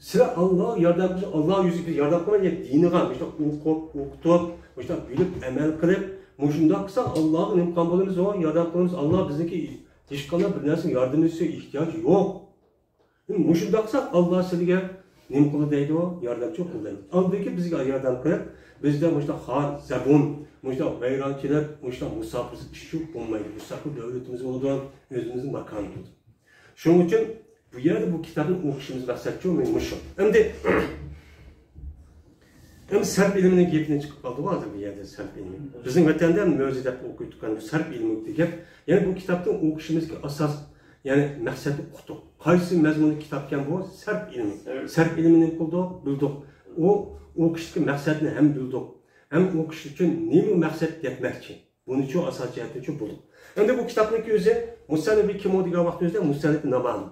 سىلەر ئاللاغا ياردەم قىلىش، ئاللا يۈزىگە ياردەم قىلماي، يەنە دىنىغا مۇشۇنداق ئوقۇپ، ئوقۇتۇپ، مۇشۇنداق بىلىپ، ئەمەل قىلىپ، مۇشۇنداق قىلساق، ئاللاغا نېمە قىلغان بولىمىز؟ ئۇ ياردەم قىلىمىز. ئاللا بىزنىڭكى ھېچقانداق بىر نەرسىگە ياردىمىمىز، ئېھتىياجى يوق. مۇشۇنداق قىلساق، ئاللا سىلىگە نېمە قىلدى دەيدۇ؟ ياردەمچى قىلدى. ئاندىن كېيىن بىزگە ياردەم قىلىپ، بىزدە مۇشۇنداق خار، زەبۇن، مۇشۇنداق ۋەيرانچىلىق، مۇشۇنداق مۇساپىرسىز ئىش بولمايدۇ. مۇستەقىل دۆلىتىمىز بولىدۇ، ئۆزىمىزنىڭ ماكانى بولىدۇ. شۇنىڭ ئۈچۈن بۇ يەردە بۇ كىتابنى ئوقۇشىمىز مەقسەتچۇ مۇشۇ. ئەمدى ئەمدى سەرپ ئىلمىنىڭ گېپىدىن چىقىپ قالدىغۇ ھازىر بۇ يەردە سەرپ ئىلمى. بىزنىڭ ۋەتەندە مۆزە دەپ ئوقۇيدۇ، بۇ سەرپ ئىلمى دېگەن گەپ. يەنى بۇ كىتابنى ئوقۇشىمىزدىكى ئاساس، يەنى مەقسەتنى ئۇقتۇق. قايسى مەزمۇنلۇق كىتابكەن بۇ؟ سەرپ ئىلمى. سەرپ ئىلمىنى نېمە قىلدۇق؟ بىلدۇق. ئۇ ئوقۇشتىكى مەقسەتنى ھەم بىلدۇق. ھەم ئوقۇش ئۈچۈن نېمە مەقسەت يەتمەكچى؟ بۇنىچۇ ئاساس جەھەتتىنچۇ بولدۇق. ئەمدى بۇ كىتابنىڭكى ئۆزى مۇسەننىپى كىمۇ دېگەن ۋاقىت ئۆزىدە مۇسەننىپى نامالىم.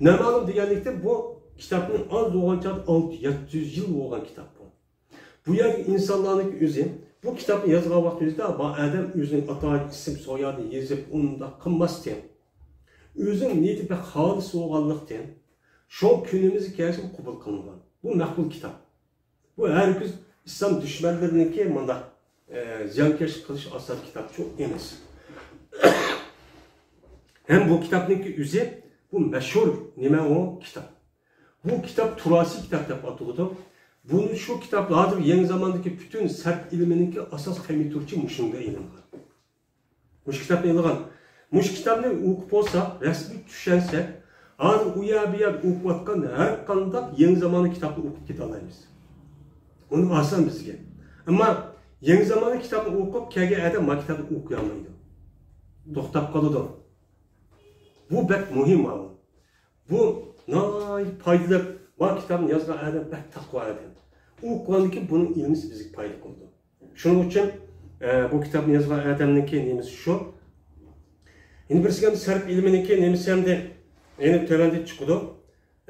نامالىم دېگەنلىكتە بۇ كىتابنى ئاز بولغان چاغدا ئالتە يەتتە يۈز يىل بولغان كىتاب بۇ. بۇ يەردىكى ئىنسانلارنىڭكى ئۆزى بۇ كىتابنى يازغان ۋاقتى ئۆزىدە بۇ ئادەم ئۆزىنىڭ ئاتا ئىسىم سويادىنى يېزىپ ئۇنداق قىلماستى. ئۆزىنىڭ نىيىتى بەك خالىس بولغانلىقتىن شۇ كۈنىمىزگە كەلسىمۇ قوبۇل قىلىنغان. بۇ مەقبۇل كىتاب. بۇ ھەرگىز ئىسلام دۈشمەنلىرىنىڭكى مۇنداق، ئە، زىيانكەشلىك قىلىش ئاساسىي كىتابچۇ ئەمەس. ھەم بۇ كىتابنىڭكى ئۆزى، بۇ مەشھۇر نېمە ئۇ كىتاب. بۇ كىتاب تۇراسى كىتاب دەپ ئاتىلىدۇ. بۇنى شۇ كىتاب ھازىر يېڭى زاماندىكى پۈتۈن سەرپ ئىلمىنىڭكى ئاساس قەيمى تۇرچى مۇشۇنىڭغا ئېلىنغان. مۇشۇ كىتابنى ئېلىنغان. مۇشۇ كىتابنى ئوقۇپ بولساق، رەسمىي چۈشەنسەك، ھازىر ئۇ يەر بۇ يەردە ئوقۇۋاتقان ھەر قانداق يېڭى زاماننىڭ كىتابىنى ئوقۇپ كېتەلەيمىز. ئۇنى ئاسان بىزگە. ئەمما يېڭى زاماننىڭ كىتابىنى ئوقۇپ كەلگەن ئادەم ما كىتابنى ئوقۇيالمايدۇ. توختاپ قالىدۇ. بۇ بەك مۇھىم ماۋۇ. بۇ ناھايىتى پايدىلىق. ما كىتابنى يازغان ئادەم بەك تەقۋا ئادەم. ئوقۇغاندىن كېيىن بۇنىڭ ئىلمىسى بىزگە پايدا قىلىدۇ. شۇنىڭ ئۈچۈن، ئە، بۇ كىتابنى يازغان ئادەمنىڭكى نېمىسى شۇ. يەنە بىرسىگە ئەمدى سەرپ ئىلمىنىڭكى نېمىسى ئەمدى يەنە تۆۋەندە چىقىدۇ.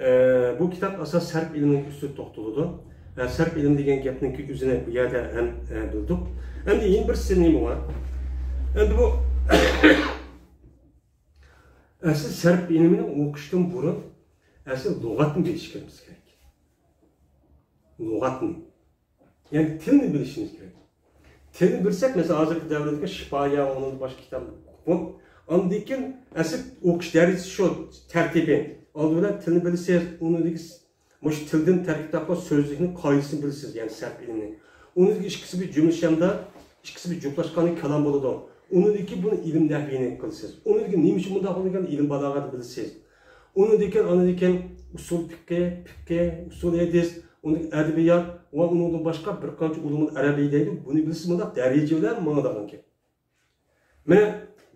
ئە، بۇ كىتاب ئاساس سەرپ ئىلمىنىڭ ئۈستىدە توختىلىدۇ. ئە، سەرپ ئىلىم دېگەن گەپنىڭكى ئۆزىنى بۇ يەردە ھەم، ئە، بىلدۇق. ئەمدى يەنە بىرسى نېمە بار؟ ئەمدى بۇ ئەسلى سەرپ ئىلمىنى ئوقۇشتىن بۇرۇن ئەسلى لۇغەتنى بىلىش كېرەك. لۇغەتنى. يەنى تىلنى بىلىشىمىز كېرەك. تىلنى بىلسەك، مەسىلەن، ھازىرقى دەۋردىكى شىپايە، ئۇنىڭدىن باشقا كىتاب ئوقۇپ، ئاندىن كېيىن ئەسلى ئوقۇش دەرىجىسى شۇ، تەرتىپى. ئالدى بىلەن تىلنى بىلىسىز، ئۇنىڭدىكى مۇشۇ تىلدىن تەركىب تاپقان سۆزلۈكنىڭ قائىدىسىنى بىلىسىز، يەنى سەرپ ئىلمىنى. ئۇنىڭدىكى ئىككىسى بىر جۈملە شەمدار، ئىككىسى بىر جۈپلاشقان كالام بولىدۇ. ئۇنىڭدىكى بۇنى ئىلىم نەھۋىنى قىلىسىز. ئۇنىڭدىكى نېمە ئۈچۈن بۇنداق بولىدىكەن، ئىلىم بالاغەتنى بىلىسىز. ئۇنىڭدىكى، ئاندىن كېيىن ئۇسۇل پىققى، پىققى، ئۇسۇل ھەدىس، ئۇنىڭدىكى ئەدەبىيات ۋە ئۇنىڭدىن باشقا بىر قانچە ئۇلۇمۇل ئەرەبىي دەيدۇ. بۇنى بىلسە مۇنداق دەرىجە بىلەن ماڭىدىغان گەپ. مانا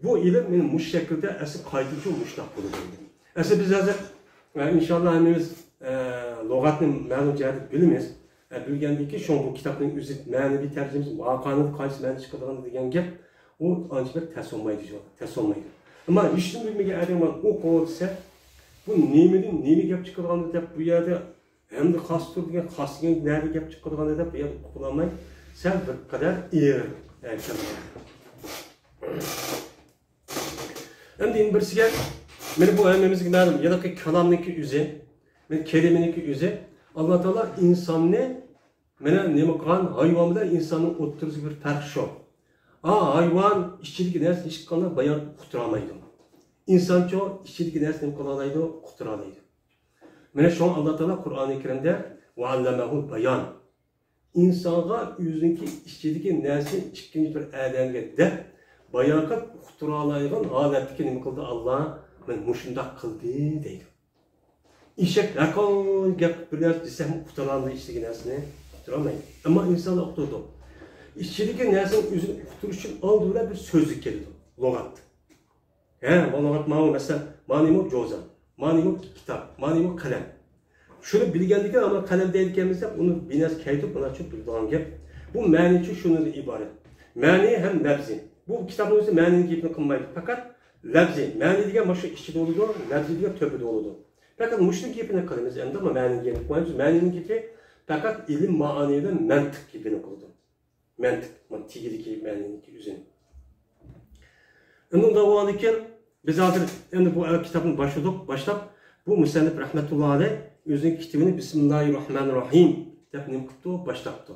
بۇ ئىلىم مانا مۇشۇ شەكىلدە ئەسلى قائىدىچۇ مۇشۇنداق بولىدۇ. ئەسلى بىز ھازىر، ئە، ئىنشاللا ھەممىمىز، ئە، لۇغەتنى مەلۇم جەھەتتە بىلىمىز. ئە، بىلگەندىن كېيىن شۇڭا بۇ كىتابنىڭ ئۆزى مەنىۋى تەرجىمىسى، ۋەقەنىڭ قايسى مەنىدە چىقىدىغان دېگەن گەپ، ئۇ ئانچە بەك تەس بولمايدۇ، تەس بولمايدۇ. ئەمما ھېچنېمە بىلمىگەن ئادەم مانا ئوقۇۋالسا، بۇ نېمىدىن نېمە گەپ چىقىدىغانلىقى دەپ بۇ يەردە ھەمدە خاس تۈر دېگەن خاس دېگەن نەدە گەپ چىقىدىغان دەپ بۇ يەردە ئۇقۇپ بولالماي، سەل بىر قەدەر ئېغىر، ئە، كەلدى. ئەمدى يەنە بىرسىگە، مانا بۇ ھەممىمىزگە مەلۇم، ھېلىقى كالامنىڭكى ئۆزى، مانا كەلىمىنىڭكى ئۆزى، ئاللا تائالا ئىنساننى مانا نېمە قىلغان، ھايۋان بىلەن ئىنساننىڭ ئوتتۇرىسىدا بىر پەرق شۇ. ئا، ھايۋان ئىچىدىكى نەرسىنى ھېچقانداق بايان ئۇقتۇرالايدۇ. ئىنسانچۇ ئىچىدىكى نەرسىنى نېمە قىلالايدۇ؟ ئۇقتۇرالايدۇ. مانا شۇڭا ئاللا تائالا قۇرئانى كەرىمدە «ۋەئەللەمەھۇل بايان». ئىنسانغا ئۆزىنىڭكى ئىچىدىكى نەرسىنى ئىككىنچى بىر ئادەمگە دەپ بايان قىلىپ ئۇقتۇرالايدىغان ھالەتتىكى نېمە قىلدى ئاللا؟ مانا مۇشۇنداق قىلدى دەيدۇ. ئېشەك ھەرقانداق گەپ بىر نەرسە دېسەممۇ ئۇقتۇرالامدۇ ئىچىدىكى نەرسىنى؟ ئۇقتۇرالمايدۇ. ئەمما ئىنسانلار ئۇقتۇرىدۇ. ئىچىدىكى نەرسىنى ئۆزىنى ئۇقتۇرۇش ئۈچۈن ئالدى بىلەن بىر سۆزلۈك كېلىدۇ. لۇغەت. ھە، مانا لۇغەت ماۋۇ، مەسىلەن، مانىمۇ جوزا، مانىمۇ كىتاب، مانىمۇ قەلەم. شۇنى بىلگەندىكىن، ئانا قەلەم دەيدىكەنمىز دەپ، ئۇنى بىر نەرسە كەيتۈرۈپ، مانا شۇ بىلىدىغان گەپ. بۇ مەنىچۇ شۇنىڭدىن ئىبارەت. مەنى ھەم لەپزى. بۇ كىتابنىڭ ئۆزى مەنىنىڭ گېپىنى قىلمايدۇ. پەقەت لەپزى. مەنى دېگەن مانا شۇ ئىچىدە بولىدۇ، لەپزى دېگەن تۆپىدە بولىدۇ. پەقەت مۇشۇنىڭ گېپىنى قىلىمىز ئەمدى، ئەمما مەنىنىڭ گېپىنى قىلمايمىز. مەنىنىڭ گېپى پەقەت ئىلىم مائانى بىلەن مەنتىق گېپىنى قىلىدۇ. مەنتىق، مانا تېگىدىكى مەنىنىڭكى ئۆزىنى. ئەمدى ئۇنداق بولغاندىكىن، بىز ھازىر ئەمدى بۇ كىتابنى باشلىدۇق، باشلاپ، بۇ مۇسەننىپ رەھمەتۇللا ئەلەي ئۆزىنىڭ كىتابىنى بىسمىللاھىر راھمانىر راھىم دەپ نېمە قىپتۇ؟ باشلاپتۇ.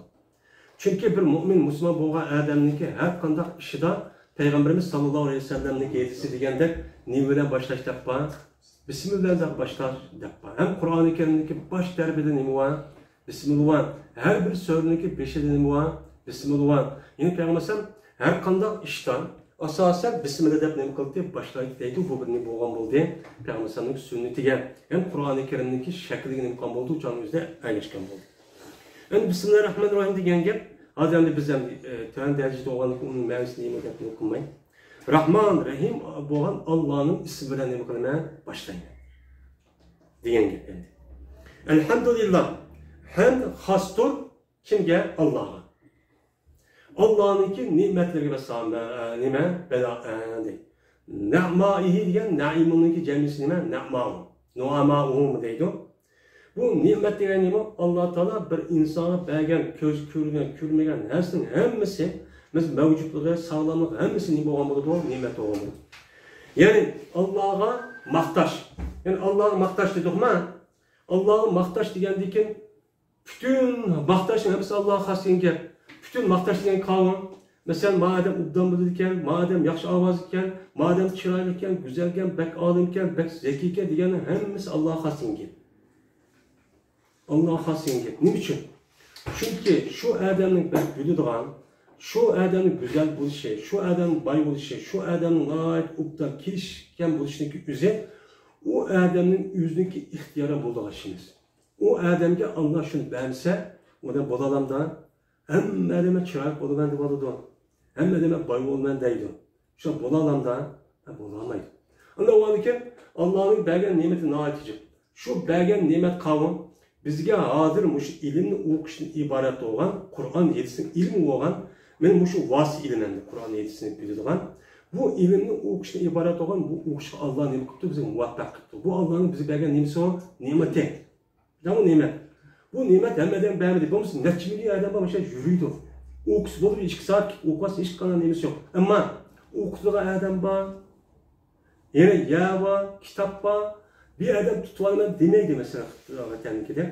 چۈنكى بىر مۆمىن مۇسۇلمان بولغان ئادەمنىڭكى ھەر قانداق ئىشىدا پەيغەمبىرىمىز ساللاللاھۇ ئەلەيھى ۋەسەللەمنىڭ ھەدىسى دېگەندەك نېمە بىلەن باشلاش دەپ بار؟ بىسمىللا بىلەن باشلاش دەپ بار. ھەم قۇرئانى كەرىمدىكى باش تەرىپىدە نېمە بار؟ بىسمىللا بار. ھەر بىر سۈرىنىڭكى بېشىدا نېمە بار؟ بىسمىللا بار. يەنى پەيغەمبەر ئەلەيھىسسالام ھەر قانداق ئىشتا ئاساسەن بىسمىللا دەپ نېمە قىلدى؟ باشلايدۇ دەيدۇ. بۇ بىر نېمە بولغان بولدى؟ پەيغەمبەر ئەلەيھىسسالامنىڭ سۈننىتىگە ھەم قۇرئانى كەرىمنىڭكى شەكلىگە نېمە قىلغان بولدى؟ جان ئۆزىدە ئەگەشكەن بولدى. ئەمدى بىسمىللاھىر راھمانىر راھىم دېگەن گەپ، ھازىر ئەمدى بىز ئەمدى، ئە، تۆۋەن دەرىجىدە بولغاندىكىن ئۇنىڭ مەنىسىنى نېمە دەپ نېمە قىلماي. راھمان، رەھىم بولغان ئاللانىڭ ئىسمى بىلەن نېمە قىلىمەن؟ باشلايمەن. دېگەن گەپ ئەمدى. ئەلھەمدۇلىللا. ھەمد خاستۇر كىمگە؟ ئاللاغا. ئاللانىڭكى نېمەتلىرىگە بەسسالام، ئە، نېمە؟ بەلا، ئە، دەيدۇ. نەئمائىھى دېگەن نەئىمۇنىڭكى جەمئىسى نېمە؟ نەئماۇ. نۇئەماۇھۇمۇ دەيدۇ. بۇ نېمەت دېگەن نېمە؟ ئاللا تائالا بىر ئىنسانغا بەرگەن، كۆز كۆرگەن، كۆرمىگەن نەرسىنىڭ ھەممىسى، مەۋجۇتلۇقى، ساغلاملىقى، ھەممىسى نېمە بولغان بولىدۇ؟ نېمەت بولغان بولىدۇ. يەنى ئاللاغا ماختاش. يەنى ئاللاغا ماختاش دېدۇقما؟ ئاللاغا ماختاش دېگەندىن كېيىن پۈتۈن ماختاشنىڭ ھەممىسى ئاللاغا خاس دېگەن گەپ. پۈتۈن ماختاش دېگەن قاۋۇم. مەسىلەن، ما ئادەم ئوبدان بىلىدىكەن، ما ئادەم ياخشى ئاۋازلىقكەن، ما ئادەم چىرايلىقكەن، گۈزەلكەن، بەك ئالىمكەن، بەك زەكىيكەن دېگەننىڭ ھەممىسى ئاللاغا خاس دېگەن گەپ. ئاللاغا خاس دېگەن گەپ. نېمە ئۈچۈن؟ چۈنكى شۇ ئادەمنىڭ بەك بىلىدىغان، شۇ ئادەمنىڭ گۈزەل بولۇشى، شۇ ئادەمنىڭ باي بولۇشى، شۇ ئادەمنىڭ ناھايىتى ئوبدان كېلىشكەن بولۇشىنىڭكى ئۆزى ئۇ ئادەمنىڭ ئۆزىنىڭكى ئىختىيارى بولىدىغان ئىش ئەمەس. ئۇ ئادەمگە ئاللا شۇنى بەرمىسە، ئۇ ئادەم بولالامدا، ھەممە ئادەم چىرايلىق بولىمەن دەپ ئالىدۇ. ھەممە ئادەم باي بولىمەن دەيدۇ. شۇ بولالامدا؟ ھە، بولالمايدۇ. ئۇنداق بولغاندىكىن، ئاللانىڭ بەرگەن نېمىتى ناھايىتى جىق. شۇ بەرگەن نېمەت قاۋۇم بىزگە ھازىر مۇشۇ ئىلىمنى ئوقۇشتىن ئىبارەت بولغان، قۇرئان ھەدىسنىڭ ئىلمى بولغان، مەن مۇشۇ ۋاسىتە ئىلىم ئەمدى، قۇرئان ھەدىسنى بىلىدىغان، بۇ ئىلىمنى ئوقۇشتىن ئىبارەت بولغان، بۇ ئوقۇشقا ئاللا نېمە قىپتۇ؟ بىزگە مۇۋەپپەق قىپتۇ. بۇ ئاللانىڭ بىزگە بەرگەن نېمىسى ئۇ؟ نېمىتى. بۇ نېمەت. بۇ نېمەت ھەممە ئادەمگە بەرمىدى. بولمىسا نەچچە مىليون ئادەم بار، مۇشۇ يەردە يۈرىدۇ. ئوقۇسا بولىدۇ، ئىككى سائەت ئوقۇۋالسا ھېچقانداق نېمىسى يوق. ئەمما ئوقۇتىدىغان ئادەم بار، يەنە يەر بار، كىتاب بار. بىر ئادەم تۇتۇۋالىمەن دېمەيدۇ، مەسىلەن، ۋەتەننىڭكىدە.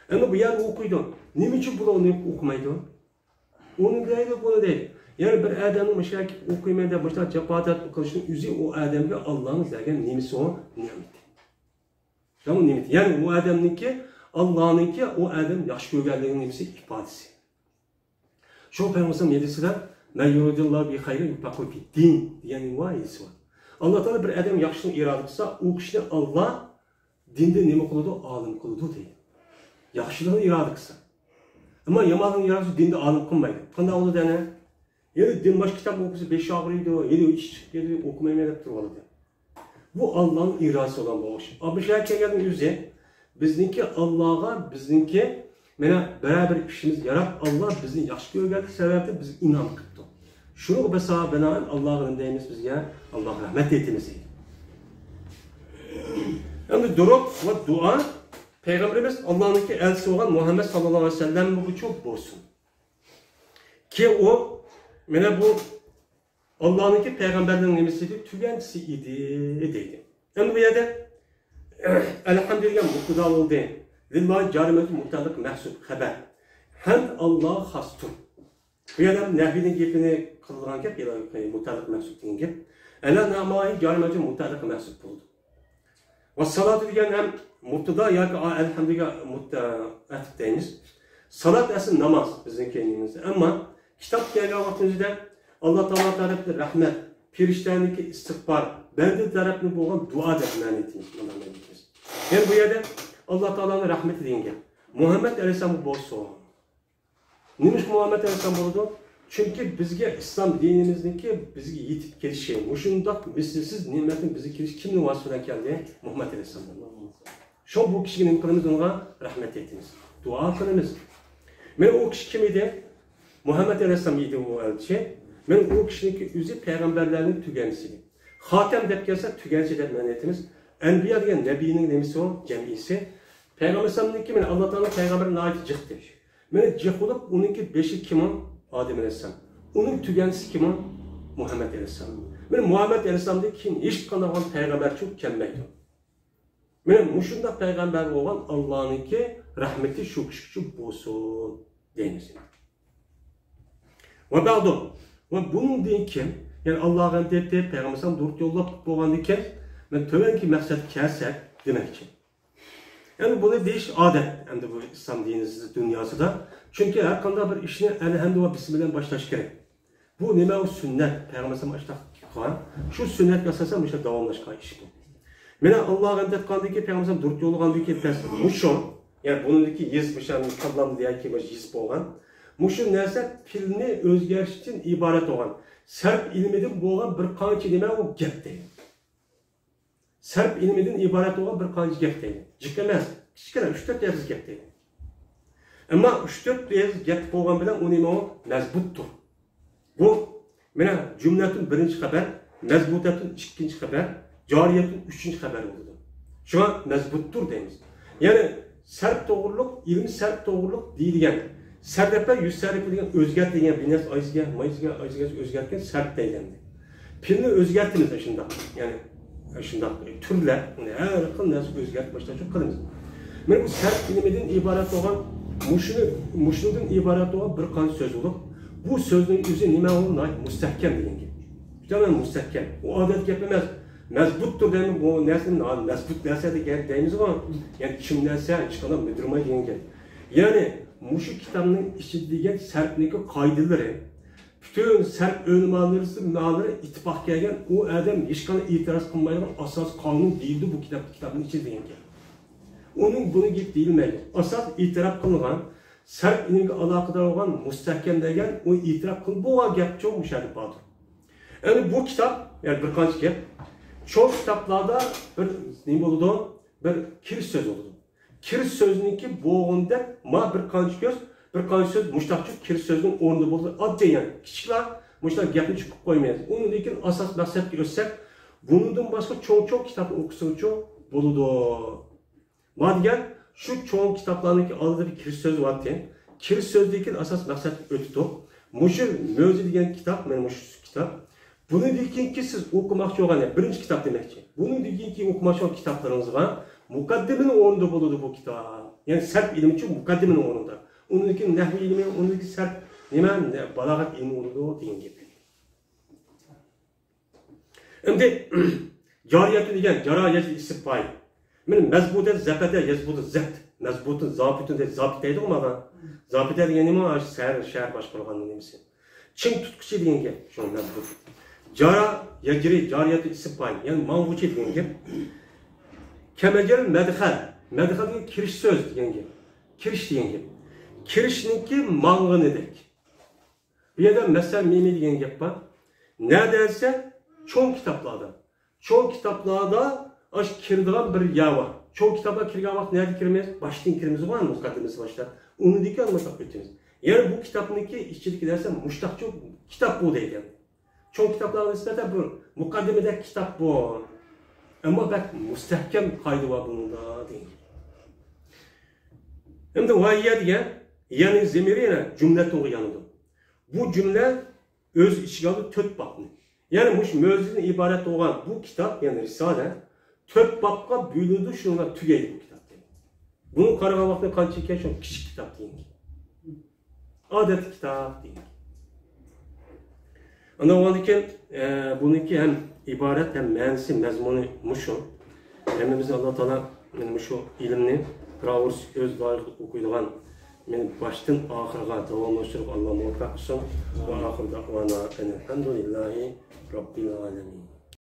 ئەمما بۇ يەردە ئوقۇيدۇ. نېمە ئۈچۈن بۇلار ئۇنى ئوقۇمايدۇ؟ ئۇنى دەيدۇ، بۇنى دەيدۇ. يەنە بىر ئادەمنىڭ مۇشۇ يەرگە ئوقۇيمەن دەپ مۇشۇنداق جاپا تارتىپ قىلىشنىڭ ئۆزى ئۇ ئادەمگە ئاللانىڭ بەرگەن نېمىسى ئۇ؟ نېمىتى. يەنى نېمە؟ يەنى ئۇ ئادەمنىڭكى، ئاللانىڭكى ئۇ ئادەم ياخشى كۆرگەنلىكىنىڭ نېمىسى؟ ئىپادىسى. شۇ پەيغەمبەر ھەدىسىدە، «مەن يۇرىدىللاھۇ بىھى خەيرەن يۇفەققىھۇ فىددىن» دېگەن ۋە ھەدىسى بار. ئاللا تائالا بىر ئادەم ياخشىلىق ئىرادە قىلسا، ئۇ كىشىنى ئاللا دىندا نېمە قىلىدۇ؟ ئالىم قىلىدۇ دەيدۇ. ياخشىلىقنى ئىرادە قىلسا. ئەمما يامانلىقنى ئىرادە قىلسا دىندا ئالىم قىلمايدۇ. قانداق بولىدۇ ئەنە؟ يەنە دىن باشقا كىتاب ئوقۇسا بېشى ئاغرىيدۇ، يەنە ئىش چىقىپ كېتىدۇ، ئوقۇمايمەن دەپ تۇرۇۋالىدۇ. بۇ ئاللانىڭ ئىرادىسى بولغان بولۇش. ئابۇ شەھەر كەلگەننىڭ ئۆزى بىزنىڭكى ئاللاغا، بىزنىڭكى مانا بىرەر بىر ئىشىمىز ياراپ، ئاللا بىزنى ياخشى كۆرگەنلىك سەۋەبىدىن بىزگە ئىنئام قىپتۇ. شۇنىڭغا بىز بىنائەن ئاللاغا نېمە دەيمىز؟ بىزگە ئاللاغا رەھمەت ئېيتىمىز دەيدۇ. ئەمدى دۇرۇت ۋە دۇئا پەيغەمبىرىمىز ئاللانىڭكى ئەلچىسى بولغان مۇھەممەد ساللاللاھۇ ئەلەيھى ۋەسەللەم بۇچۇ بولسۇن. كېيىن ئۇ مانا بۇ ئاللانىڭكى پەيغەمبەرلىرىنىڭ نېمىسى ئىدى؟ تۈگەنچىسى ئىدى دەيدۇ. ئەمدى بۇ يەردە ئەلھەمدۇ دېگەن مۇبتەدا بولدى. لىللاھى جارى مەجرۇر مۇتەئەللىق مەھزۇپ خەبەر. ھەمد ئاللاغا خاستۇر. بۇ يەردە نەھۋىنىڭ گېپىنى قىلىدىغان گەپ، يەنى مۇتەئەللىق مەھزۇپ دېگەن گەپ. ئەلا نەئماھى جارى مەجرۇر مۇتەئەللىق مەھزۇپ بولىدۇ. ۋەسسالاتۇ دېگەن ھەم مۇبتەدا ياكى ئەلھەمدۇگە مۇتە-، ئەتىپ دەيمىز. سالات ئەسلى ناماز بىزنىڭكى دىنىمىزدە. ئەمما كىتاب كەلگەن ۋاقتىمىزدا ئاللا تائالا تەرەپتىن رەھمەت، پېرىشتەنىڭكى ئىستىغپار، بەندە تەرەپتىن بولغان دۇئا دەپ مەنىتىمىز. يەنى بۇ يەردە ئاللا تائالانىڭ رەھمىتى دېگەن گەپ. مۇھەممەد ئەلەيھىسسالامغا بولسۇن. نېمىشقا مۇھەممەد ئەلەيھىسسالام بولىدۇ؟ چۈنكى بىزگە ئىسلام دىنىمىزنىڭكى بىزگە يېتىپ كېلىشى، مۇشۇنداق مىسلىسىز نېمەتنىڭ بىزگە كېلىشى كىمنىڭ ۋاسىتىسى بىلەن كەلدى؟ مۇھەممەد ئەلەيھىسسالام. شۇڭا بۇ كىشىگە نېمە قىلىمىز؟ ئۇنىڭغا رەھمەت ئېيتىمىز، دۇئا قىلىمىز. مانا ئۇ كىشى كىم ئىدى؟ مۇھەممەد ئەلەيھىسسالام ئىدى ئۇ ئەلچى. مانا ئۇ كىشىنىڭكى ئۆزى پەيغەمبەرلەرنىڭ تۈگەنچىسى ئىدى. خاتەم دەپ كەلسە، تۈگەنچى دەپ مەنە ئېيتىمىز. ئەنبىيا دېگەن نەبىينىڭ نېمىسى ئۇ؟ جەمئىيسى. پەيغەمبەر ئەلەيھىسسالامنىڭكى مانا ئاللا تائالانىڭ پەيغەمبىرى ناھايىتى جىقتى. مانا جىق بولۇپ، ئۇنىڭكى بېشى كىم ئۇ؟ ئادەم ئەلەيھىسسالام. ئۇنىڭ تۈگەنچىسى كىم ئۇ؟ مۇھەممەد ئەلەيھىسسالام. مانا مۇھەممەد ئەلەيھىسسالامدىن كېيىن ھېچقانداق بىر پەيغەمبەرچۇ كەلمەيدۇ. مانا مۇشۇنداق پەيغەمبەر بولغان ئاللانىڭكى رەھمىتى شۇ كىشىگىچۇ بولسۇن دەيمىز. ۋە بەئدۇ. ۋە بۇنىڭدىن كېيىن، يەنى ئاللاغا ھەمد ئېيتىپ، پەيغەمبەر ئەلەيھىسسالام دۇرۇت يوللاپ بولغاندىن كېيىن، مەن تۆۋەنكى مەقسەتكە كەلسەك دېمەكچى. يەنى بۇنى دېيىش ئادەت، ئەمدى بۇ ئىسلام دىنى دۇنياسىدا. چۈنكى ھەر قانداق بىر ئىشنى ئەلھەمدۇ ۋە بىسمىللا بىلەن باشلاش كېرەك. بۇ نېمە؟ ئۇ سۈننەت. پەيغەمبەر ئەلەيھىسسالام ئاشۇنداق قىلغان. شۇ سۈننەتكە ئاساسەن مۇشۇ داۋاملاشقان ئىش بۇ. مانا ئاللاغا ھەمد ئېيتقاندىن كېيىن، پەيغەمبەر ئەلەيھىسسالام دۇرۇت يوللىغاندىن كېيىن، پەس مۇشۇ، يەنى بۇنىڭدىكى يېزىپ، مۇشۇ كاللامدا ياكى مۇشۇ يېزىپ بولغان. مۇشۇ نەرسە پېئىلنى ئۆزگەرتىشتىن ئىبارەت بولغان، سەرپ ئىلمىدىن بولغان بىر قانچە نېمە ئۇ گەپ دەيدۇ. سەرپ ئىلمىدىن ئىبارەت بولغان بىر قانچە گەپ دەيدۇ. جىق ئەمەس، كىچىككىنە ئۈچ تۆت ئېغىز گەپ دەيدۇ. ئەمما ئۈچ تۆت ئېغىز گەپ بولغان بىلەن ئۇ نېمە ئۇ؟ مەزبۇتتۇر. بۇ مانا جۈملەتۇن بىرىنچى خەۋەر، مەزبۇتەتۇن ئىككىنچى خەۋەر، جارىيەتۇن ئۈچىنچى خەۋەر بولىدۇ. شۇڭا مەزبۇتتۇر دەيمىز. يەنى سەرپ توغرۇلۇق، ئىلمىي سەرپ توغرۇلۇق دېيىلگەن. سەررەپە يۈز سەررەپە دېگەن ئۆزگەرت دېگەن بىر نەرسە ئايزىگە، مايزىگە، ئايزىگە ئۆزگەرتكەن سەرپ دەيلەندى. پېئىلنى ئۆزگەرتىمىز ئاشۇنداق. يەنى ئاشۇنداق تۈرلەر، ھەر خىل نەرسە ئۆزگەرتىپ باشلاپ قىلىمىز. مانا بۇ سەرپ ئىلمىدىن ئىبارەت بولغان، مۇشۇنى، مۇشۇنىڭدىن ئىبارەت بولغان بىر قانچە سۆز بولۇپ، بۇ سۆزنىڭ ئۆزى نېمە ئۇ؟ ناھايىتى مۇستەھكەم دېگەن گەپ. جۈدە مۇستەھكەم. ئۇ ئادەت گەپ ئەمەس. مەزبۇتتۇر دەيمەن، بۇ نەرسىنى مەزبۇت نەرسە دېگەن دەيمىزغۇ. يەنى چىڭ نەرسە، ھېچقانداق مىدىرماي دېگەن گەپ. يەنى مۇشۇ كىتابنىڭ ئىچىدە دېگەن سەرپنىڭكى قائىدىلىرى، پۈتۈن سەرپ ئۆلىمالىرى ئىتتىپاق كەلگەن، ئۇ ئادەم ھېچقانداق ئېتىراز قىلمايدىغان ئاساسىي قانۇن دېيىلىدۇ بۇ كىتاب، كىتابنىڭ ئىچىدە دېگەن گەپ. ئۇنىڭ بۇنى گېپى دېيىلمەيدۇ. ئاساس ئېتىراپ قىلىنغان، سەرپ ئىلىمگە ئالاقىدار بولغان مۇستەھكەم دېگەن، ئۇ ئېتىراپ قىلىپ بولغان گەپچۇ مۇشۇ يەردە باردۇر. يەنى بۇ كىتاب، يەنى بىر قانچە گەپ، چوڭ كىتابلاردا بىر نېمە بولىدۇ؟ بىر كىرىش سۆز بولىدۇ. كىرىش سۆزنىڭكى بولغىنىدەك، ما بىر قانچە سۆز، بىر قانچە سۆز مۇشتاقچۇ كىرىش سۆزنىڭ ئورنىدا بولىدۇ. ئاددىي يەنى كىچىكلەر مۇشۇنداق گەپنى چىقىپ قويمايمىز. ئۇنىڭدىن كېيىن ئاساس مەقسەتكە ئۆتسەك، بۇنىڭدىن باشقا چوڭ-چوڭ كىتابنى ئوقۇسىڭىزچۇ بولىدۇ. ما دېگەن شۇ چوڭ كىتابلارنىڭكى ئالدىدا بىر كىرىش سۆزى بارتى. كىرىش سۆزدىن كېيىن ئاساس مەقسەتكە ئۆتتۇق. مۇشۇ مۆزى دېگەن كىتاب، مانا مۇشۇ كىتاب. بۇنىڭدىن كېيىنكى سىز ئوقۇماقچى بولغان، بىرىنچى كىتاب دېمەكچى. بۇنىڭدىن كېيىنكى ئوقۇماقچى بولغان كىتابلىرىڭىزغا مۇقەددىمىنىڭ ئورنىدا بولىدۇ بۇ كىتاب. يەنى سەرپ ئىلمىچۇ مۇقەددىمىنىڭ ئورنىدا. ئۇنىڭدىن كېيىن نەھۋ ئىلمى، ئۇنىڭدىن كېيىن سەرپ نېمە، بالاغەت ئىلمى بولىدۇ دېگەن گەپ. ئەمدى جارىيەتۇ دېگەن، جارا يەجرى ئىسىم پايىل. مانا مەزبۇتە، زەپەتە، يەزبۇتۇ، زەپت. مەزبۇتۇ، زابىتۇ دەيدۇ، زابىت دەيدىغۇ مانا. زابىتە دېگەن نېمە؟ شەھەر، شەھەر باشقۇرغاننىڭ نېمىسى. چىڭ تۇتقۇچى دېگەن گەپ، شۇ مەزبۇت. جارا يەجرى، جارىيەتۇ ئىسىم پايىل، يەنى ماڭغۇچى دېگەن گەپ. كەمەجەل مەدخەل، مەدخەل دېگەن كىرىش سۆز دېگەن گەپ. كىرىش دېگەن گەپ. كىرىشنىڭكى ماڭغىنىدەك. بۇ يەردە مەسەل مىمى دېگەن گەپ بار. نەدە دېسە، چوڭ كىتابلاردا. چوڭ كىتابلاردا ئاشۇ كىرىدىغان بىر يەر بار. چوڭ كىتابلار كىرگەن ۋاقىت نەدە كىرىمىز؟ باشتىن كىرىمىزغۇ، مۇقەددىمىسى باشتا. ئۇنىڭدىن كېيىن مۇشتاق ئۆتىمىز. يەنى بۇ كىتابنىڭكى ئىچىدىكى نەرسە مۇشتاقچۇ كىتاب بۇ دەيدۇ. چوڭ كىتابلارغا نىسبەتەن بىر مۇقەددىمىدەك كىتاب بۇ. ئەمما بەك مۇستەھكەم قائىدە بار بۇنىڭدا دېگەن. ئەمدى ۋاھىيە دېگەن يەنى زېمىرى يەنە جۈملەتۇنغا يانىدۇ. بۇ جۈملە ئۆز ئىچىگە ئالىدۇ تۆت بابنى. يەنى مۇشۇ مۆزىدىن ئىبارەت بولغان بۇ كىتاب، يەنى رىسالە، تۆت بابقا بۆلۈنىدۇ، شۇنىڭغا تۈگەيدۇ بۇ كىتاب. بۇنى قارىغان ۋاقتىدا قانچە ئىكەن، شۇ كىچىك كىتاب دېگەن. ئادەتتىكى كىتاب دېگەن. ئاندىن ئۇنىڭدىن كېيىن، ئە، بۇنىڭكى ھەم ئىبارەت ھەم مەنىسى، مەزمۇنى مۇشۇ. ھەممىمىزنى ئاللا تائالا مانا مۇشۇ ئىلىمنى پىراۋۇرس ئۆز لايىقىدا ئوقۇيدىغان، مانا باشتىن ئاخىرغا داۋاملاشتۇرۇپ ئاللا مۇۋەپپەق قىلسۇن. ۋە ئاخىر دەئۋانا ئەنىل ھەمدۇلىللاھى رەببىل ئالەمىن.